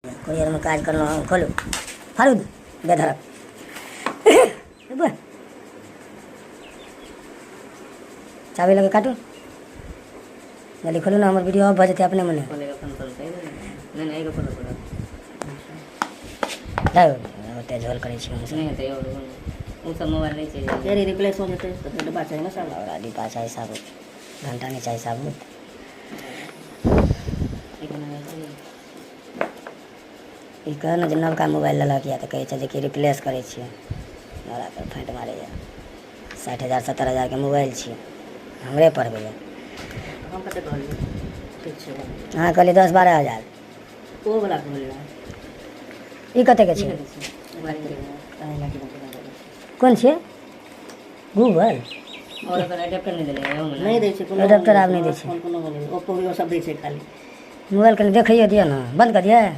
कुरियरमे काज करलहुँ हम। खोलू, फाड़ू बेधरक। चाबी लगे काटू, जल्दी खोलू ने, हमर वीडियो ऑफ भऽ जेतै अपने मने। ओते झोल करै छी हमसब। नहि हेतै आओर ओ सब मोबाइल नहि छै। फेर रिप्लेस हो जेतै तऽ फेर डिब्बा चाही ने साबुत। आओर डिब्बा चाही साबुत, घंटा नहि चाही साबुत। ई कह ने जे नवका मोबाइल लेलक यऽ तऽ कहै छै जे कि रिप्लेस करै छियै। हमरा पर फाँटि मारैए। 60,000 70,000के मोबाइल छियै, हमरे पढ़बैए। हम कते कहलियै? ठीक छै। अहाँ कहलियै 10-12 हजार। ओ वाला कहलियै। ई कतेके छै? कोन छियै? गूगल। और ओकर एडेप्टर नहि देले? नहि दै छै कोनो। एडेप्टर आब नहि दै छै। फोन कोनो नहि, ओप्पो वीवो सब दै छै खाली। मोबाइल कनि देखैए दिअ ने। बन्द कऽ दियै।